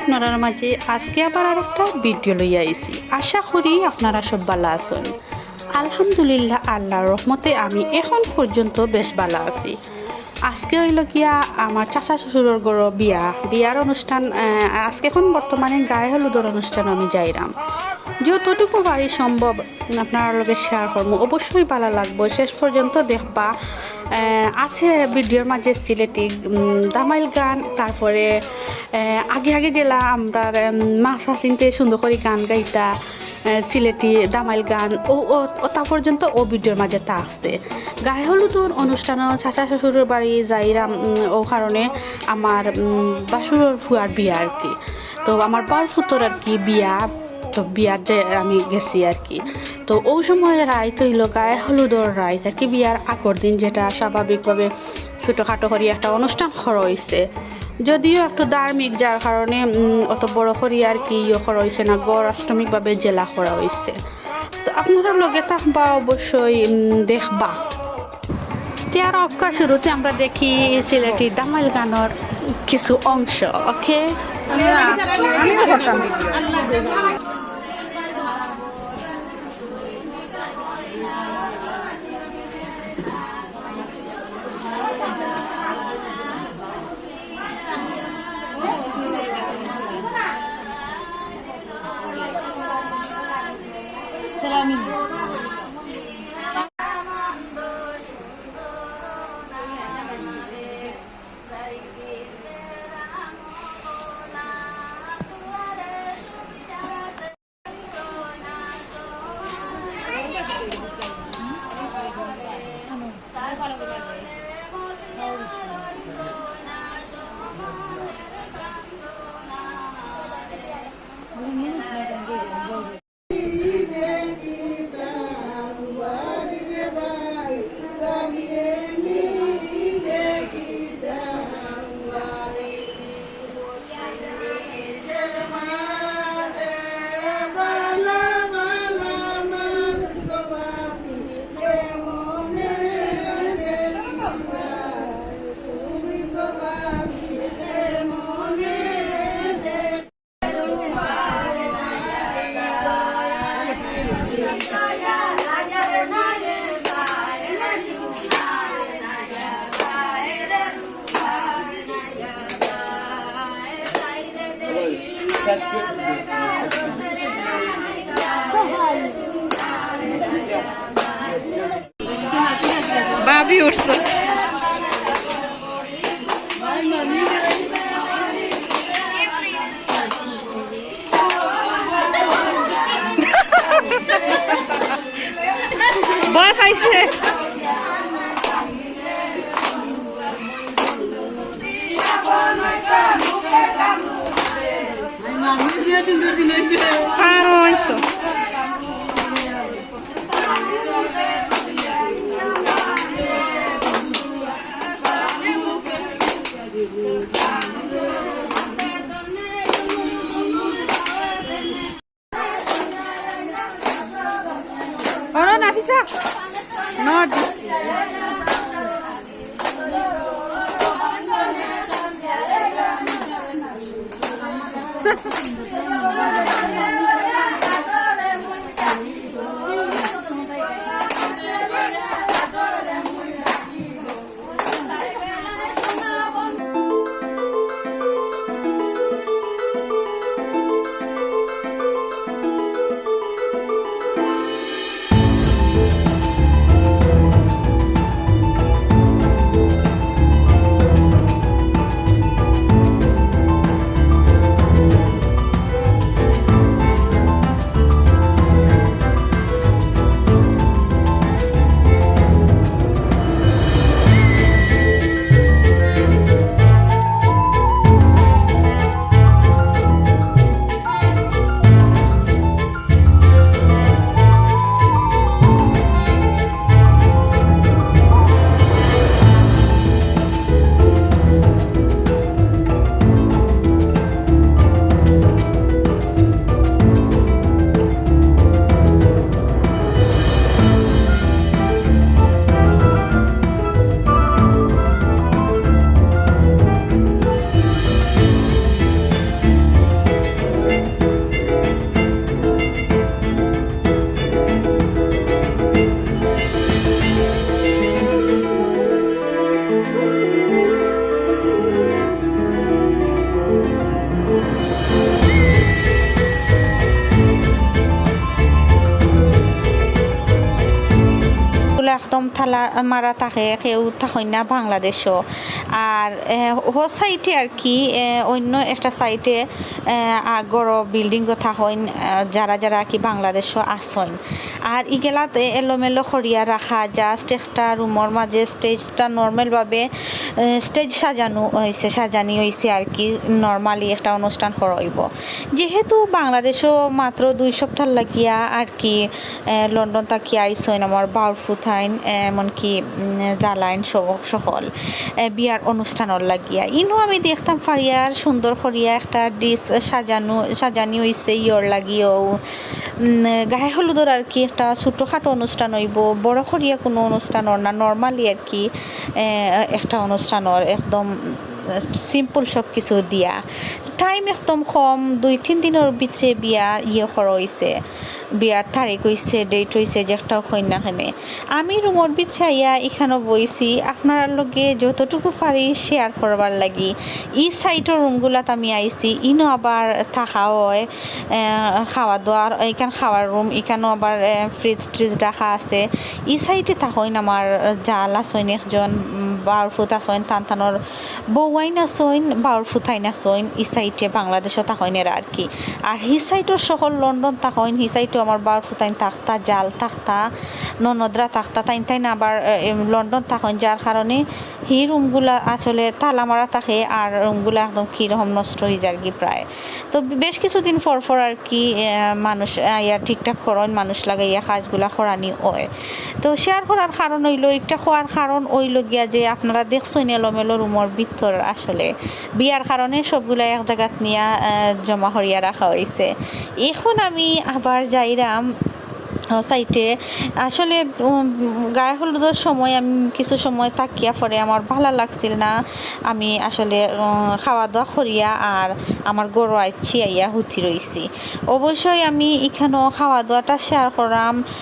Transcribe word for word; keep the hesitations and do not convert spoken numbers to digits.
আপনারার মাঝে আজকে আবার আরেকটা ভিডিও লইয়া আইছি। আশা করি আপনারা সব ভালা আছইন। আলহামদুলিল্লাহ, আল্লাহর রহমতে আমি এখন পর্যন্ত বেশ ভালা আছি। আজকে অইলো গিয়া আমার চাচা শ্বশুরর ঘরো বিয়া, বিয়ার অনুষ্ঠান। আহ, আজকে এখন বর্তমানে গায়ে হলুদর অনুষ্ঠান আমি যাইরাম। যতটুকু পারি সম্ভব আপনারার লগে শেয়ার করমু, অবশ্যই ভালা লাগবো, শেষ পর্যন্ত দেখবা। আহ, আছে ভিডিওর মাঝে সিলেটি, উম, দামাইল গান, তারপরে, আহ, আগে আগে যেলা আমরা, উম, মা চাচিন্তে সুন্দর করি গান গাইতা, আহ, সিলেটি দামাইল গান, ও, ও, ওটা পর্যন্ত ও ভিডিওর মাঝে তা আছে। গায়ে হলুদর অনুষ্ঠানও চাচা শ্বশুরর বাড়ি যাইরাম, উম, ও কারণে আমার, উম, বাসুরর ফুয়ার বিয়া আর কি। তো আমার বাউর ফুতর আর কি বিয়া, তো বিয়াত যে আমি গেছি আর কি। তো ওই সময় রাইত অইলো গায়ে হলুদর রাইত আর কি, বিয়ার আগর দিন, যেটা স্বাভাবিকভাবে ছোটোখাটো করি একটা অনুষ্ঠান করা অইছে। যদিও একটু ধার্মিক, যার কারণে, উম, অত বড় করি আর কি ইয়ে করা অইছে না, ঘর আনুষ্ঠানিকভাবে যেলা করা অইছে। তো আপনারা লগে থাকবা অবশ্যই, উম, দেখবা। তে আর অবকা শুরুতে আমরা দেখি সিলেটি দামাইল গানর কিছু অংশ, ওকে? আমিও করতাম ভিডিও। ভাবি উঠছে। ভয় পাইছে। কারণ তো। ওরা নাফিসা, not this. তালা মারা থাকে, কেউ থাকইন না বাংলাদেশো। আর, এ, ও সাইডে আর কি, এ, অন্য একটা সাইডে, এ, আ, ঘরো বিল্ডিংও থাকইন, আ, যারা যারা কি বাংলাদেশো আছইন। আর ইগেলাত, এ, এলোমেলো করিয়া রাখা, just একটা রুমর মাঝে স্টেজটা নর্মালভাবে, এ, স্টেজ সাজানো অইছে, সাজানি অইছে আর কি, নর্মালি একটা অনুষ্ঠান করা অইবো। যেহেতু বাংলাদেশো মাত্র দুই সপ্তাহ লাগিয়া আর কি, এ, লন্ডন থাকি আইছইন আমার বাউর ফুতাইন, এমনকি, উম, জালাইন সহ সকল, এ, বিয়ার অনুষ্ঠানর লাগিয়া। ইনো আমি দেখতাম ফারিয়ার সুন্দর করিয়া একটা ডিশ সাজানো, সাজানি অইছে ইয়র লাগিও। উম, গায়ে হলুদর আর কি একটা ছোটোখাটো অনুষ্ঠান অইবো, বড় করিয়া কোনো অনুষ্ঠান অর না, নর্মালি আর কি, এ, একটা অনুষ্ঠান অর, একদম সিম্পল সব কিছু দিয়া। টাইম একদম কম, দুই তিন দিনর ভিতরে বিয়া ইয়ে করা অইছে, বিয়ার তারিখ অইছে, ডেট অইছে, যে একটাও কইন না কেনে। আমি রুমর ভিতরে আইয়া ইখানো বইছি, আপনারার লগে যতটুকু পারি শেয়ার করবার লাগি। ই সাইডর রুমগুলাত আমি আইছি, ইনো আবার থাকা অয়, এ, খাওয়া দাওয়ার, ইখান খাওয়ার রুম, ইখানো আবার, এ, ফ্রিজ ট্রিজ রাখা আছে। ই সাইডে থাকইন আমার জাল আছইন একজন, উম, বাউর ফুত আছইন, তান তানর বউয়াইন আছইন, বাউর ফুতাইন আছইন, ই সাইডে বাংলাদেশো থাকইন এরা আর কি। আর হি সাইডর সকল লন্ডন থাকইন, হি সাইডও আমার বাউর ফুতাইন থাকতা, জাল থাকতা, ননদরা থাকতা, তাইন তাইন আবার, এ, এম, লন্ডন থাকইন, যার কারণে হি রুমগুলা আসলে তালা মারা থাকে, আর রুমগুলা একদম কিরকম নষ্ট অই যারগি প্রায়। তো বেশ কিছুদিন পর পর আর কি, এ, মানুষ আইয়া ঠিকঠাক করইন, মানুষ লাগাইয়া কাজগুলা করানি অয়। তো শেয়ার করার কারণ অইলো, একটা কওয়ার কারণ অইলো গিয়া যে আপনারা দেখছইন এলোমেলো রুমর ভিতর আসলে বিয়ার কারণে সবগুলা এক জাগাত নিয়া, এ, জমা করিয়া রাখা অইছে। এখন আমি আবার যাইরাম ও সাইডে। আসলে, উম, গায়ে হলুদর সময় আমি কিছু সময় থাকিয়া পরে আমার ভালা লাগছিল না। আমি আসলে, উম, খাওয়া দাওয়া করিয়া আর আমার ঘরো আইছি, আইয়া হুতি রইছি। অবশ্যই আমি ইখানো খাওয়া দাওয়াটা শেয়ার করাম।